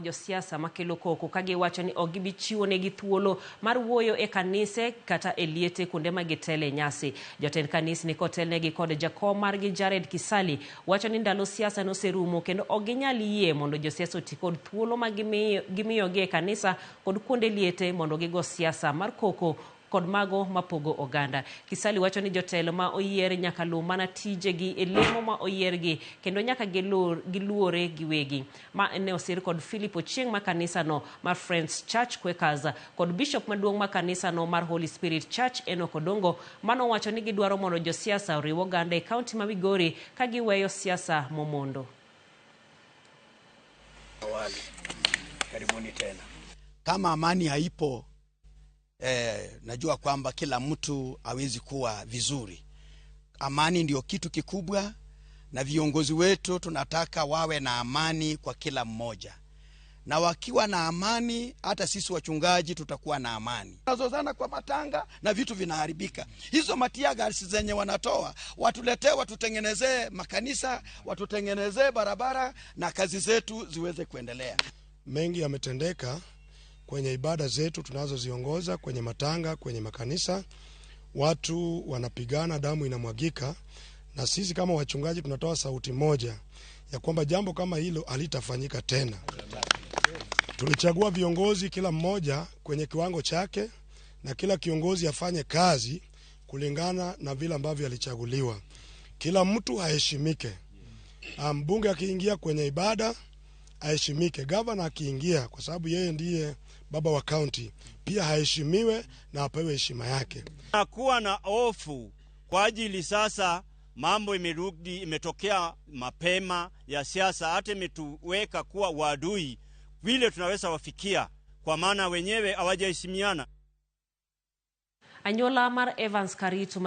Josiasa makelo koko ka giwacho ni ok gibi chiwonegi thuolo mar wuoyo e kanise kata e liete kuonde ma gitele nyasi. Jotend kanisni kotelnegi kod jakom margi Jared Kisali wacho ni ndalo siasa noserumo kendo ok ginyal yie mondo josiasa oti kod thuolo ma gimiyogi e kanisa kod kuonde liete mondo gigo siasa mar koko kod mago mapogo oganda. Kisali wacho ni jotelo ma oyier nyaka luw mana tijegi e lemo ma oyiergi kendo nyaka giluore giwegi. Ma ne osir kod Philip Ochieng' ma kanisano mar Friends Church Quakers kod bishop maduong' ma kanisano mar Holy Spirit Church Enoch Odongo manowacho ni gidwaro mondo josiasa oriw oganda e kaunti ma Migori ka giweyo siasa momondo. Awali, karibuni tena. Kama amani haipo, najua kwamba kila mtu hawezi kuwa vizuri. Amani ndio kitu kikubwa, na viongozi wetu tunataka wawe na amani kwa kila mmoja, na wakiwa na amani, hata sisi wachungaji tutakuwa na amani. Tunazozana kwa matanga na vitu vinaharibika. Hizo matiagasi zenye wanatoa watuletee, watutengenezee makanisa, watutengenezee barabara na kazi zetu ziweze kuendelea. Mengi yametendeka kwenye ibada zetu tunazoziongoza, kwenye matanga, kwenye makanisa, watu wanapigana, damu inamwagika, na sisi kama wachungaji tunatoa sauti moja ya kwamba jambo kama hilo halitafanyika tena. Tulichagua viongozi, kila mmoja kwenye kiwango chake, na kila kiongozi afanye kazi kulingana na vile ambavyo alichaguliwa. Kila mtu aheshimike. Mbunge akiingia kwenye ibada aheshimike, gavana akiingia, kwa sababu yeye ndiye baba wa kaunti, pia aheshimiwe na apewe heshima yake. Kuwa na hofu kwa ajili sasa mambo imerudi, imetokea mapema ya siasa, hata imetuweka kuwa wadui vile tunaweza wafikia, kwa maana wenyewe hawajaheshimiana. Anyuola mar Evans Karitu.